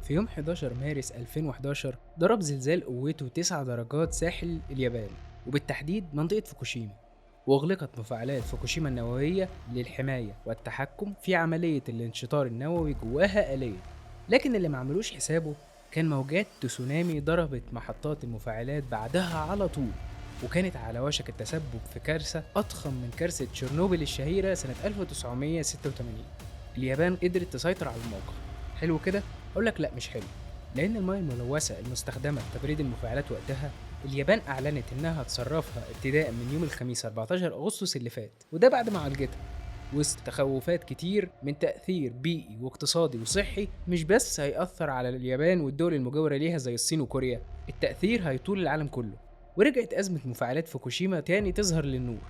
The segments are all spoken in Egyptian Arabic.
في يوم 11 مارس 2011 ضرب زلزال قوته 9 درجات ساحل اليابان، وبالتحديد منطقة فوكوشيما، وأغلقت مفاعلات فوكوشيما النووية للحماية والتحكم في عملية الانشطار النووي جواها آليا. لكن اللي معملوش حسابه كان موجات تسونامي ضربت محطات المفاعلات بعدها على طول، وكانت على وشك التسبب في كارثة أضخم من كارثة تشيرنوبل الشهيرة سنة 1986. اليابان قدرت تسيطر على الموقف. حلو كده؟ أقول لك لا مش حلو، لأن المياه الملوثة المستخدمة في تبريد المفاعلات وقتها اليابان أعلنت إنها هتصرفها ابتداء من يوم الخميس 14 أغسطس اللي فات، وده بعد ما عالجتها وسط تخوفات كتير من تأثير بيئي واقتصادي وصحي مش بس هيأثر على اليابان والدول المجاورة ليها زي الصين وكوريا، التأثير هيطول العالم كله. ورجعت أزمة مفاعلات فوكوشيما تاني تظهر للنور.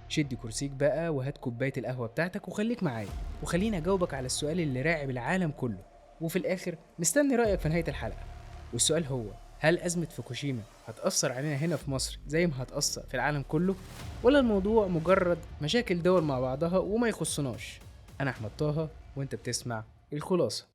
شد كرسيك بقى وهات كوباية القهوة بتاعتك وخليك معايا، وخليني أجاوبك على السؤال اللي راعب العالم كله، وفي الآخر مستني رأيك في نهاية الحلقة. والسؤال هو: هل أزمة فوكوشيما هتأثر علينا هنا في مصر زي ما هتأثر في العالم كله، ولا الموضوع مجرد مشاكل دول مع بعضها وما يخصناش؟ أنا أحمد طه وأنت بتسمع الخلاصة.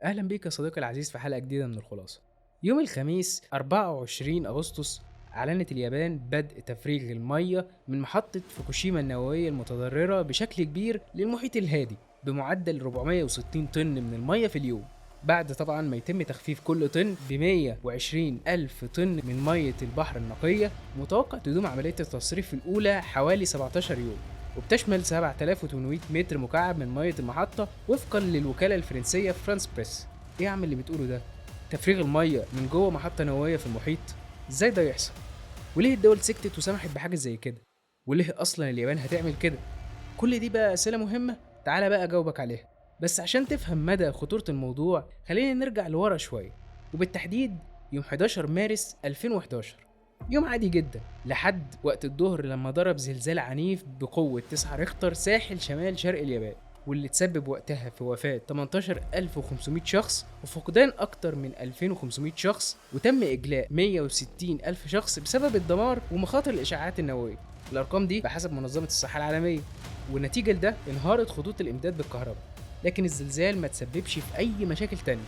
أهلا بيك يا صديقي العزيز في حلقة جديدة من الخلاصة. يوم الخميس 24 أغسطس أعلنت اليابان بدء تفريغ المية من محطة فوكوشيما النووية المتضررة بشكل كبير للمحيط الهادي بمعدل 460 طن من المية في اليوم، بعد طبعا ما يتم تخفيف كل طن ب 120 ألف طن من مية البحر النقية. متوقع تدوم عملية التصريف الأولى حوالي 17 يوم، وبتشمل 7800 متر مكعب من مية المحطة وفقا للوكالة الفرنسية فرانس بريس. ايه يا عم اللي بتقوله ده؟ تفريغ المية من جوه محطة نووية في المحيط؟ ازاي ده يحصل؟ وليه الدول سكتت وسمحت بحاجة زي كده؟ وليه أصلا اليابان هتعمل كده؟ كل دي بقى أسئلة مهمة، تعالى بقى أجاوبك عليها. بس عشان تفهم مدى خطورة الموضوع خلينا نرجع لورا شوية، وبالتحديد يوم 11 مارس 2011، يوم عادي جدا لحد وقت الظهر لما ضرب زلزال عنيف بقوة 9 ريختر ساحل شمال شرق اليابان، واللي تسبب وقتها في وفاة 18500 شخص وفقدان أكتر من 2500 شخص، وتم إجلاء 160,000 شخص بسبب الدمار ومخاطر الإشعاعات النووية. الأرقام دي بحسب منظمة الصحة العالمية. والنتيجة لده انهارت خطوط الإمداد بالكهرباء، لكن الزلزال ما تسببش في أي مشاكل تانية.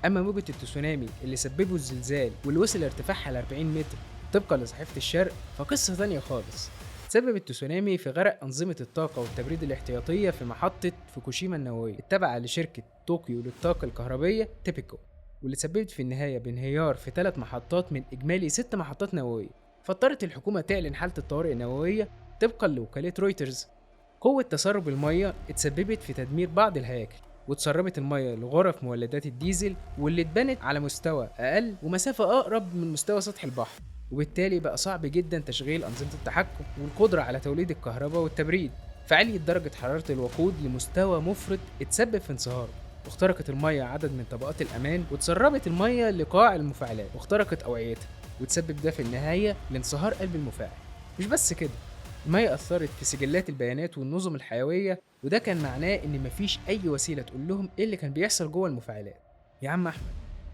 أما موجة التسونامي اللي سببه الزلزال واللي وصل ارتفاعها ل 40 متر طبقا لصحيفة الشرق فقصة تانية خالص. تسبب التسونامي في غرق أنظمة الطاقة والتبريد الاحتياطية في محطة فوكوشيما النووية التابعة لشركة طوكيو للطاقة الكهربية تيبيكو، واللي تسببت في النهاية بانهيار في 3 محطات من إجمالي 6 محطات نووية. فاضطرت الحكومة تعلن حالة الطوارئ النووية طبقا لوكالة رويترز. قوة تسرب المية اتسببت في تدمير بعض الهياكل، وتسربت المية لغرف مولدات الديزل واللي اتبنت على مستوى أقل ومسافة أقرب من مستوى سطح البحر، وبالتالي بقى صعب جدا تشغيل أنظمة التحكم والقدرة على توليد الكهرباء والتبريد. فعليت درجة حرارة الوقود لمستوى مفرط اتسبب في انصهاره، واخترقت المية عدد من طبقات الأمان، وتسربت المية لقاع المفاعلات واخترقت أوعيتها، وتسبب ده في النهاية لانصهار قلب المفاعل. مش بس كده، المية أثرت في سجلات البيانات والنظم الحيوية، وده كان معناه إن مفيش أي وسيلة تقول لهم إيه اللي كان بيحصل جوه المفاعلات. يا عم أحمد،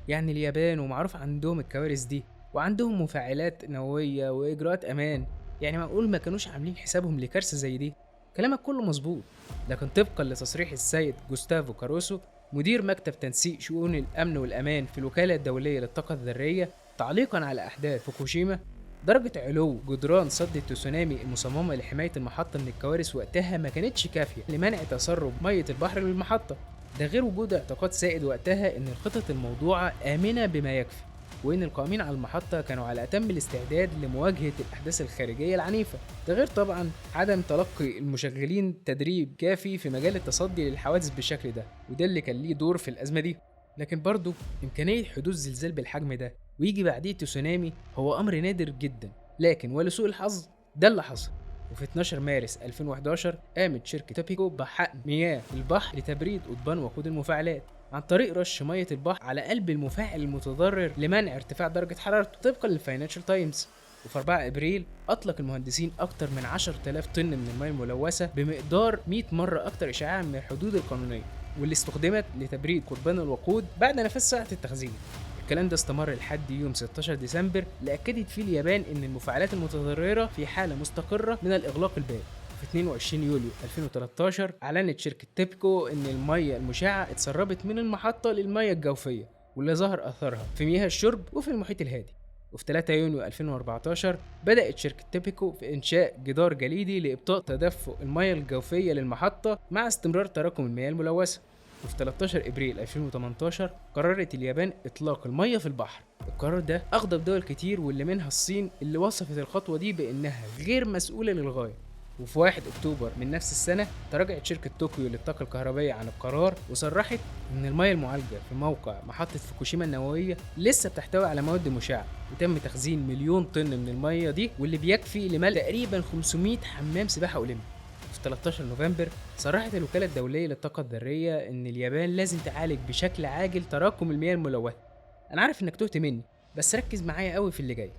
يعني اليابان ومعروف عندهم الكوارث دي وعندهم مفاعلات نووية وإجراءات أمان، يعني معقول ما كانوش عاملين حسابهم لكارثة زي دي؟ كلامك كله مظبوط، لكن طبقا لتصريح السيد جوستافو كاروسو مدير مكتب تنسيق شؤون الأمن والأمان في الوكالة الدولية للطاقة الذرية تعليقا على أحداث فوكوشيما، درجة علو جدران سد التسونامي المصممة لحماية المحطة من الكوارث وقتها ما كانتش كافية لمنع تسرب مية البحر للمحطة، ده غير وجود اعتقاد سائد وقتها إن الخطط الموضوعة آمنة بما يكفي، وإن القائمين على المحطة كانوا على أتم الاستعداد لمواجهة الأحداث الخارجية العنيفة، ده غير طبعا عدم تلقي المشغلين تدريب كافي في مجال التصدي للحوادث بالشكل ده، وده اللي كان ليه دور في الأزمة دي. لكن برضه إمكانية حدوث زلزال بالحجم ده ويجي بعديه تسونامي هو أمر نادر جدا، لكن ولسوء الحظ ده اللي حصل. وفي 12 مارس 2011 قامت شركة تيبيكو بحقن مياه البحر لتبريد قضبان وقود المفاعلات عن طريق رش مية البحر على قلب المفاعل المتضرر لمنع ارتفاع درجة حرارته طبقا للفاينانشال تايمز. وفي 4 ابريل اطلق المهندسين اكتر من 10000 طن من المياه الملوثة بمقدار 100 مرة اكتر اشعاعا من الحدود القانونية، واللي استخدمت لتبريد قضبان الوقود بعد نفاذ ساعة التخزين. والكلام ده استمر لحد يوم 16 ديسمبر اللي أكدت فيه اليابان إن المفاعلات المتضررة في حالة مستقرة من الإغلاق البارد. في 22 يوليو 2013 أعلنت شركة تيبكو إن المية المشعة اتسربت من المحطة للمية الجوفية واللي ظهر أثرها في مياه الشرب وفي المحيط الهادي. وفي 3 يونيو 2014 بدأت شركة تيبكو في إنشاء جدار جليدي لإبطاء تدفق المياه الجوفية للمحطة مع استمرار تراكم المياه الملوثة. وفي 13 إبريل 2018 قررت اليابان إطلاق المياه في البحر. القرار ده أغضب دول كتير واللي منها الصين اللي وصفت الخطوة دي بأنها غير مسؤولة للغاية. وفي 1 أكتوبر من نفس السنة تراجعت شركة طوكيو للطاقة الكهربائية عن القرار وصرحت إن المياه المعالجة في موقع محطة فوكوشيما النووية لسه بتحتوي على مواد مشعة، وتم تخزين 1,000,000 طن من المياه دي واللي بيكفي لملء تقريبا 500 حمام سباحة أولمبي. في 13 نوفمبر صرحت الوكالة الدولية للطاقة الذرية إن اليابان لازم تعالج بشكل عاجل تراكم المياه الملوثة. أنا عارف إنك تهت مني بس ركز معايا قوي في اللي جاي.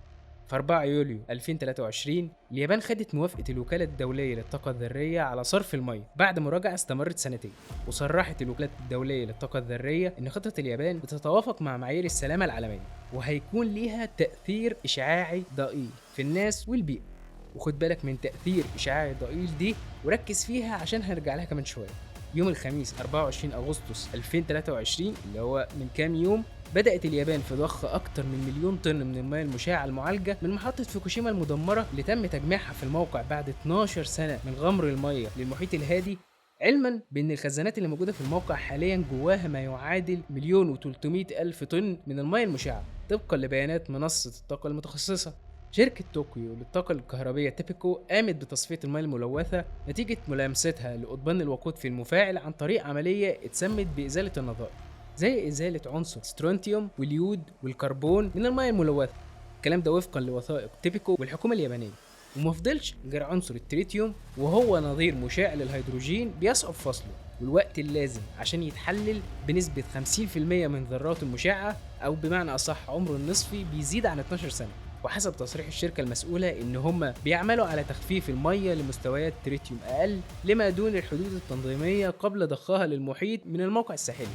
في 4 يوليو 2023 اليابان خدت موافقة الوكالة الدولية للطاقة الذرية على صرف المية بعد مراجعة استمرت سنتين. وصرحت الوكالة الدولية للطاقة الذرية إن خطة اليابان بتتوافق مع معايير السلامة العالمية وهيكون ليها تأثير إشعاعي ضئيل في الناس والبيئة. وخد بالك من تأثير إشعاعي ضئيل دي وركز فيها عشان هنرجع لها كمان شوية. يوم الخميس 24 أغسطس 2023 اللي هو من كام يوم بدأت اليابان في ضخ أكتر من 1,000,000 طن من المياه المشعة المعالجة من محطة فوكوشيما المدمرة اللي تم تجميعها في الموقع بعد 12 سنة من غمر المياه للمحيط الهادي، علما بأن الخزانات اللي موجودة في الموقع حاليا جواها ما يعادل 1,300,000 طن من المياه المشعة طبقا لبيانات منصة الطاقة المتخصصة. شركة طوكيو للطاقة الكهربية تيبكو قامت بتصفية المياه الملوثة نتيجة ملامستها لقضبان الوقود في المفاعل عن طريق عملية اتسمت بإزالة النظائر زي إزالة عنصر سترونتيوم واليود والكربون من المياه الملوثة. الكلام ده وفقا لوثائق تيبكو والحكومة اليابانية. ومفضلش غير عنصر التريتيوم وهو نظير مشع للهيدروجين بيصعب فصله والوقت اللازم عشان يتحلل بنسبة 50% من ذراته المشعة أو بمعنى أصح عمره النصفي بيزيد عن 12 سنة. وحسب تصريح الشركة المسؤولة إن هم بيعملوا على تخفيف المية لمستويات تريتيوم أقل لما دون الحدود التنظيمية قبل ضخها للمحيط من الموقع الساحلي،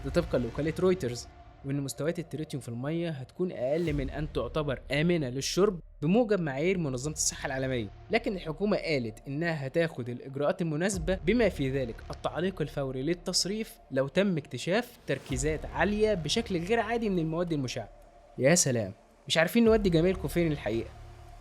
ده طبقا لوكالة رويترز. وإن مستويات التريتيوم في المية هتكون أقل من أن تعتبر آمنة للشرب بموجب معايير منظمة الصحة العالمية، لكن الحكومة قالت إنها هتاخد الإجراءات المناسبة بما في ذلك التعليق الفوري للتصريف لو تم اكتشاف تركيزات عالية بشكل غير عادي من المواد المشعة. يا سلام، مش عارفين نودي جميلكم فين الحقيقة.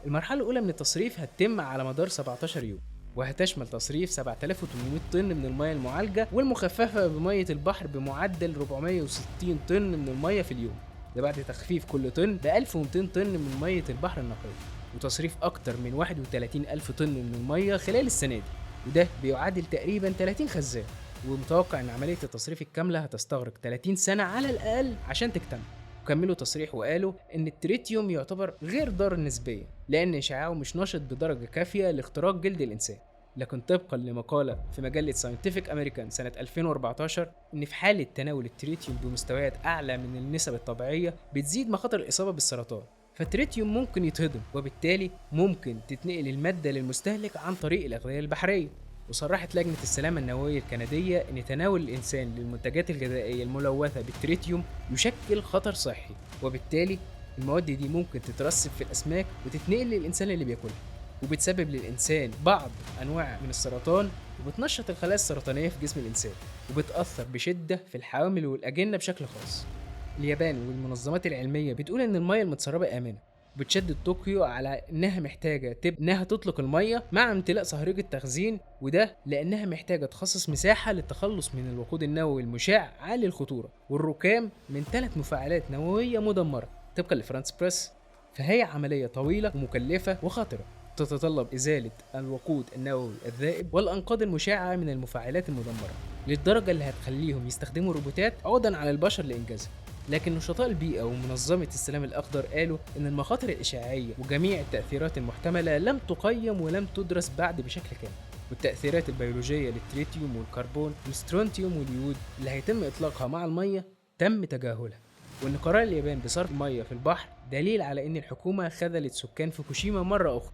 المرحلة الأولى من التصريف هتتم على مدار 17 يوم وهتشمل تصريف 7800 طن من المياه المعالجة والمخففة بمية البحر بمعدل 460 طن من المياه في اليوم، ده بعد تخفيف كل طن ب 1200 طن من مية البحر النقية، وتصريف أكتر من 31000 طن من المياه خلال السنة دي، وده بيعادل تقريبا 30 خزان. ومتوقع إن عملية التصريف الكاملة هتستغرق 30 سنة على الأقل عشان تكتمل. وكملوا تصريح وقالوا إن التريتيوم يعتبر غير ضار نسبيا لأن إشعاعه مش نشط بدرجة كافية لاختراق جلد الإنسان، لكن طبقا لمقالة في مجلة Scientific American سنة 2014 إن في حالة تناول التريتيوم بمستويات أعلى من النسب الطبيعية بتزيد مخاطر الإصابة بالسرطان، فالتريتيوم ممكن يتهضم وبالتالي ممكن تتنقل المادة للمستهلك عن طريق الأغذية البحرية. وصرحت لجنة السلامة النووية الكندية إن تناول الإنسان للمنتجات الغذائية الملوثة بالتريتيوم يشكل خطر صحي، وبالتالي المواد دي ممكن تترسب في الأسماك وتتنقل للإنسان اللي بياكلها، وبتسبب للإنسان بعض أنواع من السرطان، وبتنشط الخلايا السرطانية في جسم الإنسان، وبتأثر بشدة في الحوامل والأجنة بشكل خاص. اليابان والمنظمات العلمية بتقول إن المياه المتسربة آمنة، بتشدد طوكيو على انها محتاجه انها تطلق المية مع امتلاء صهريج التخزين، وده لانها محتاجه تخصص مساحة للتخلص من الوقود النووي المشع عالي الخطورة والركام من 3 مفاعلات نووية مدمرة طبقا لفرانس بريس. فهي عملية طويلة ومكلفه وخطره تتطلب ازالة الوقود النووي الذائب والانقاض المشعه من المفاعلات المدمرة للدرجة اللي هتخليهم يستخدموا روبوتات عوضا عن البشر لانجازها. لكن نشطاء البيئة ومنظمة السلام الأخضر قالوا إن المخاطر الإشعاعية وجميع التأثيرات المحتملة لم تقيم ولم تدرس بعد بشكل كامل، والتأثيرات البيولوجية للتريتيوم والكربون والسترونتيوم واليود اللي هيتم إطلاقها مع المية تم تجاهلها، وإن قرار اليابان بصرف المية في البحر دليل على إن الحكومة خذلت سكان فوكوشيما مرة أخرى.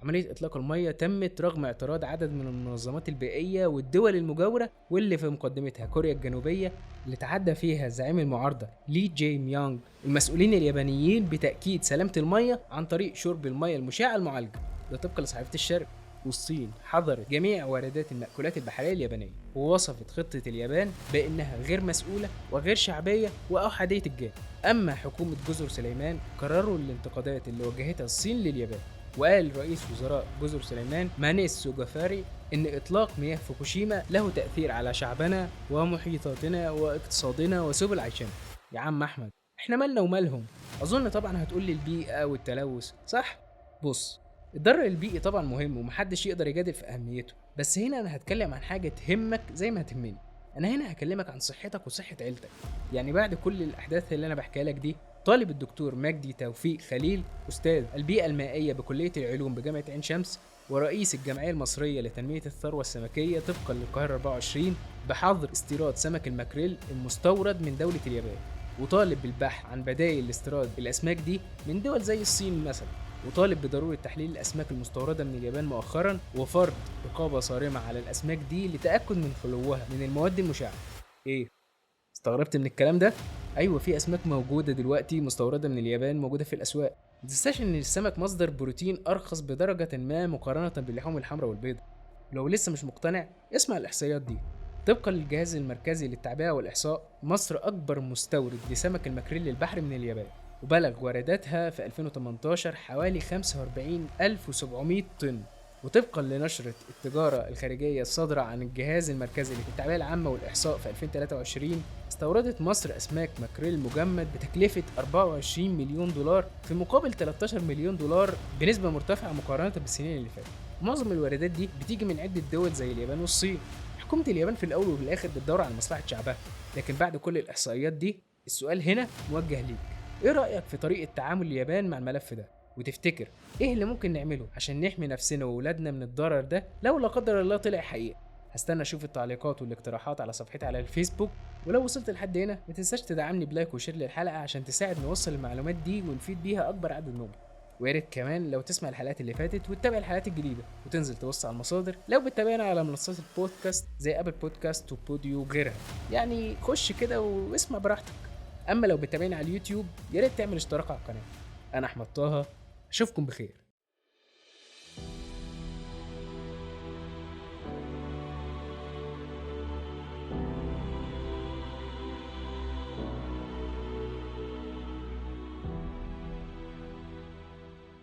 عملية إطلاق المية تمت رغم اعتراض عدد من المنظمات البيئية والدول المجاورة، واللي في مقدمتها كوريا الجنوبية اللي تعدى فيها زعيم المعارضة لي جي ميانغ المسؤولين اليابانيين بتأكيد سلامة المية عن طريق شرب المية المشعة المعالجة، ده طبقا لصحيفة الشرق. والصين حظرت جميع واردات المأكولات البحرية اليابانية، ووصفت خطة اليابان بأنها غير مسؤولة وغير شعبية وأحادية الجانب. أما حكومة جزر سليمان كرروا الانتقادات اللي وجهتها الصين لليابان، وقال رئيس وزراء جزر سليمان مانيس سوغافاري إن إطلاق مياه فوكوشيما له تأثير على شعبنا ومحيطاتنا واقتصادنا وسبل عيشنا. يا عم أحمد، إحنا مالنا ومالهم؟ أظن طبعا هتقول لي البيئة والتلوث، صح؟ بص، الضرر البيئي طبعا مهم ومحدش يقدر يجادل في أهميته، بس هنا أنا هتكلم عن حاجة تهمك زي ما هتهمني. أنا هنا هكلمك عن صحتك وصحة عيلتك. يعني بعد كل الأحداث اللي أنا بحكيها لك دي، طالب الدكتور مجدي توفيق خليل أستاذ البيئة المائية بكلية العلوم بجامعة عين شمس ورئيس الجمعية المصرية لتنمية الثروة السمكية طبقا للقاهرة 24 بحظر استيراد سمك الماكريل المستورد من دولة اليابان، وطالب بالبحث عن بدائل لاستيراد الأسماك دي من دول زي الصين مثلا، وطالب بضرورة تحليل الأسماك المستوردة من اليابان مؤخرا وفرض رقابة صارمة على الأسماك دي لتأكد من خلوها من المواد المشعة. إيه؟ استغربت من الكلام ده؟ أيوة، في أسماك موجودة دلوقتي مستوردة من اليابان موجودة في الأسواق. متنساش إن السمك مصدر بروتين أرخص بدرجة ما مقارنة باللحوم الحمراء والبيضاء. لو لسه مش مقتنع اسمع الإحصائيات دي. طبقا للجهاز المركزي للتعبئة والإحصاء، مصر أكبر مستورد لسمك الماكريل البحري من اليابان، وبلغ وارداتها في 2018 حوالي 45,700 طن. وطبقا لنشرة التجارة الخارجية الصادرة عن الجهاز المركزي للتعبئة العامة والإحصاء في 2023، استوردت مصر أسماك ماكريل مجمد بتكلفة 24 مليون دولار في مقابل 13 مليون دولار، بنسبة مرتفعة مقارنة بالسنين اللي فاتت. معظم الواردات دي بتيجي من عدة دول زي اليابان والصين. حكومة اليابان في الأول وفي الآخر بتدور على مصلحة شعبها، لكن بعد كل الإحصائيات دي السؤال هنا موجه ليك: إيه رأيك في طريقة تعامل اليابان مع الملف ده؟ وتفتكر إيه اللي ممكن نعمله عشان نحمي نفسنا وولادنا من الضرر ده لو لا قدر الله طلع حقيقة؟ هستنى أشوف التعليقات والاقتراحات على صفحتي على الفيسبوك. ولو وصلت لحد هنا ما تنساش تدعمني ب like و share للحلقة عشان تساعد نوصل المعلومات دي ونفيد بيها أكبر عدد ممكن. ويا ريت كمان لو تسمع الحلقات اللي فاتت وتتابع الحلقات الجديدة وتنزل تبص على المصادر لو بتتابعنا على منصات البودكاست زي Apple Podcast و Podeo وغيرها. يعني خش كده واسمع براحتك. أما لو بتتابعنا على اليوتيوب يا ريت تعمل اشتراك على القناة. أنا أحمد طه، أشوفكم بخير.